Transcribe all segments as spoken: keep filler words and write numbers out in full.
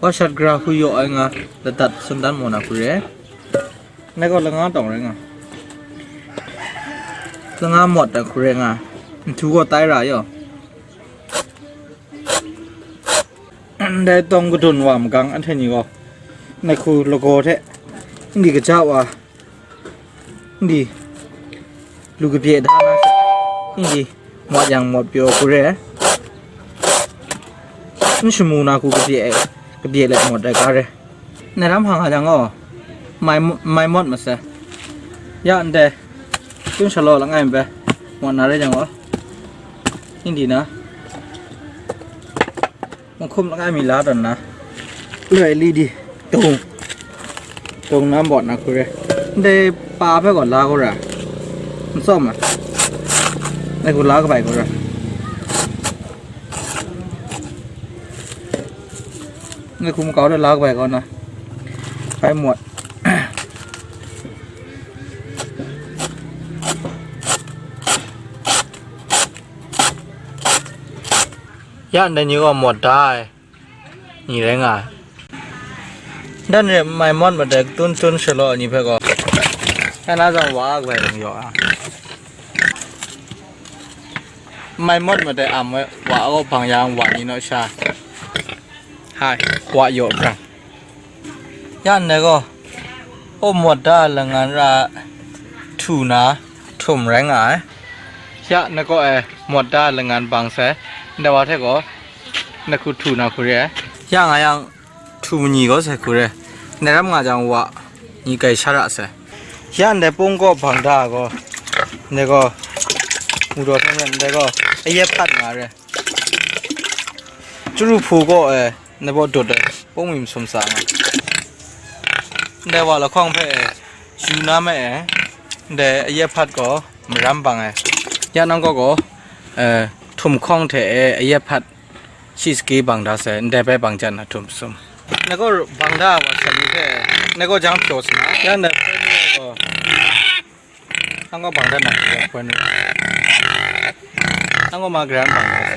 Wa shat gara hku yaw ai nga, ladat sundan maw na hku re. Nai gaw langa tawng rai nga. Langa mawt ai hku re nga. Nhtu gaw tai ra yaw. Ndai tawng kadun wa magang anhte ni gaw, nai hku lagaw hte, ndi kaja wa, ndi lu kabye da na hte, ndi mawt yang mawt pyaw hku re, n shamu na hku kabye, kabye let mawt ai ga re. Nai ram hpang a jang gaw, mai, mai mawt mase. Ya ndai, tun shalaw langai npe, mawt na rai jang gaw, hindi na, mahkum langai mi la tawn na, loi li di, tung, tung na mawt na hku re. Ndai pa hpe gaw la gaw ra, n tsawm ai, ngai gaw la kabai gaw ra. Ngai hkum kau de la kabai kaw na, bai mawt. Ya ndai ni gaw mawt da ai ni rai nga ai. Dan re mai mawt mat ai tun tun shalaw ai ni hpe gaw, ya na zawn wa kabai rung yaw a. Mai mawt mat ai am wa gaw bang yang wa ni naw sha. Hai, wa yaw brang. Ya ndai gaw, o mawt da langan ra htu na htum rai nga ai. Ya na kaw e mawt da langan bang sai, ndai wa hte gaw, na hku htu na hku re ai. Ya nga yang, htu manyi gaw sai hku re. Ndai ram nga jang wa, ni kai sha ra sai. Ya ndai pung kaw bang da gaw, ndai gaw, mu daw htam rai, ndai gaw, ayep hpat nga re. Churu hpu kaw e, ndai baw dut e, pung mi masum sa nga. Ndai wa lahkawng hpe e, yu na me e, ndai ayep hpat gaw, maram bang e. Ya nang kaw gaw, e, htum hkawng hte e, ayep hpat, shi saki bang da sai, ndai bai bang jan na htum sum. Nai gaw bang da wa sha ni hpe, nai gaw jang pyaw sa na, ya ndai hpe ni gaw, nang gaw bang da na hpe ni, nang gaw ma garan bang da sai.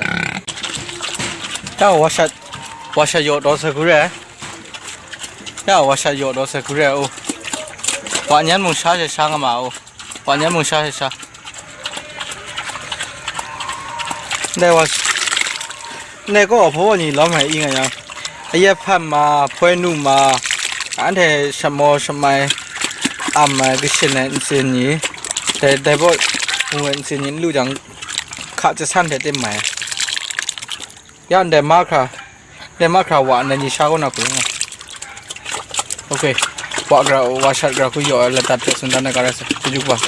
Ya wa shat, wa shat yaw daw sai hku re, ya wa shat yaw daw sai hku re, o. Wa nyan mung sha she sha nga ma, o. Wa nyan mung sha sha sha. Ndai wa, ndai gaw hpaw ni lawm ai i nga yang, ayep hpat ma, hpoi nu ma, anhte shamaw shamai am ai kashin ai ntsin ni, dai, dai baw mu ai ntsin ni n lu jang, hka jasan hte tim mai. Ya ndai mahkra, ndai mahkra wa ndai ni sha kaw na hku ring ai. Ok, wa gara, wa shat gara hku yaw ai ladat hpe tsun dan ai ga rai sai, chyeju kaba.